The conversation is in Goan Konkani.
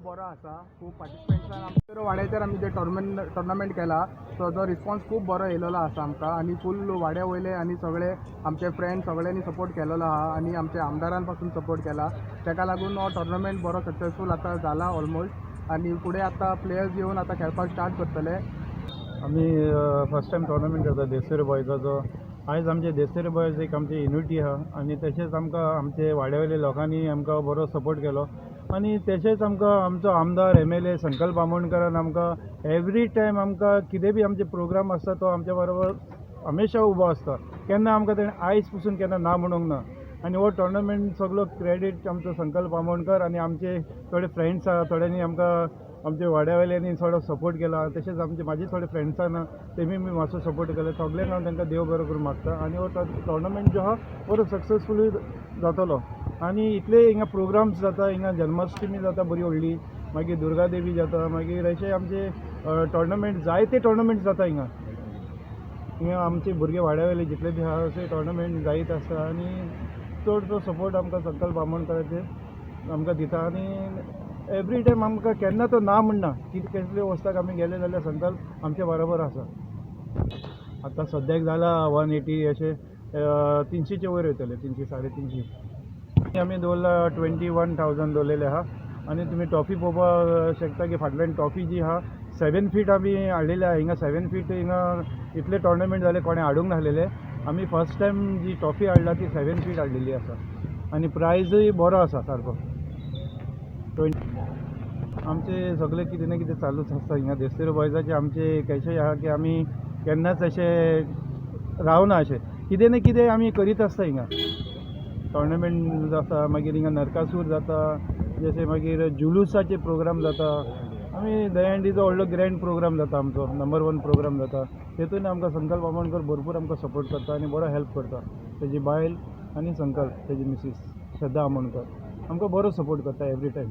बरो आसा. खूब पार्टिसिपंट्सान आमच्या वाड्याचेर आमी जे टोर्नामेंट केला, तो रिस्पॉन्स खूब बरो येयलेलो आसा आमकां आनी फूल वाड्या वयले आनी सगळे आमचे फ्रेंड सगळ्यांनी सपोर्ट केलेलो आहा आनी आमच्या आमदारान पासून सपोर्ट केला. ताका लागून हो टोर्नामेंट बरो सक्सेसफूल आतां जाला ऑलमोस्ट आनी फुडें आतां प्लेयर्स येवन आतां खेळपाक स्टार्ट करतले. आमी फर्स्ट टायम टोर्नामेंट करता देसर बॉयजाचो. आयज आमचे देसर बॉयज एक आमची युनिटी आहा आनी तशेंच आमकां आमचे वाड्या वयले लोकांनी आमकां बरो सपोर्ट केलो आनी तशेंच आमकां आमचो आमदार एमएलए संकल्प आमोणकरान आमकां एवरी टायम आमकां कितें बी आमचे प्रोग्राम आसता, तो आमच्या बरोबर हमेशा उबो आसता. केन्ना आमकां तेणें आयज पसून केन्ना ना म्हणूंक ना. आनी हो टोर्नामेंट सगलो क्रेडीट आमचो संकल्प आमोणकर आनी आमचे थोडे फ्रेंड्स आहा. थोड्यांनी आमकां आमच्या वाड्या वयल्यांनी थोडो सपोर्ट केला. तशेंच आमचे म्हाजे थोडे फ्रेंड्स आहा, तेमी बी मातसो सपोर्ट केला. सगल्यांक हांव तांकां देव बरो करूं मागता आनी हो टोर्नामेंट जो आहा, बरो सक्सेसफुली जातलो. आनी इतले हिंगा प्रोग्राम्स जाता. हिंगा जन्माष्टमी जाता बरी व्हडली, मागीर दुर्गा देवी जाता, मागीर अशे आमचे टोर्नामेंट, जायते टोर्नामेंट जाता हिंगा. हिंगा आमचे भुरगे वाड्या वयले जितले बी आहा, अशे टोर्नामेंट जायत आसता आनी चडसो सपोर्ट आमकां संकल्प आमोणकराचेर आमकां दिता आनी एवरी टायम आमकां केन्ना तो ना म्हणना. कितें कसले वचपाक आमी गेले जाल्यार संकल्प आमच्या बरोबर आसा. आतां सद्याक जाला 180 अशे, 300चे वयर वयतले, 300, 350. आमी दवरला, 21,000 दवरलेले आहा. आनी तुमी ट्रॉफी पळोवपाक शकता की फाटल्यान ट्रॉफी जी आहा, 7 फीट आमी हाडलेली आहा हिंगा. 7 फीट हिंगा इतले टोर्नामेंट जाले, कोणें हाडूंक नासलेले. आमी फर्स्ट टायम जी ट्रॉफी हाडला, ती 7 फीट हाडलेली आसा आनी प्रायजूय बरो आसा सारको 20. आमचे सगळे कितें ना कितें चालूच आसता हिंगा. देसर बॉयजाचे आमचे कशें आहा की आमी केन्नाच अशें रावना. अशें कितें ना कितें आमी करीत आसता. हिंगा टोर्नामेंट जाता, मागीर हिंगा नरकासूर जाता, जशें मागीर जुलूसाचे प्रोग्राम जाता. आमी दहीहंडीचो व्हडलो ग्रँड प्रोग्राम जाता, आमचो नंबर वन प्रोग्राम जाता. तेतून आमकां संकल्प आमोणकर भरपूर आमकां सपोर्ट करता आनी बरो हेल्प करता. तेजी बायल आनी संकल्प, तेजी मिसीस श्रद्धा आमोणकर आमकां बरो सपोर्ट करता एवरी टायम.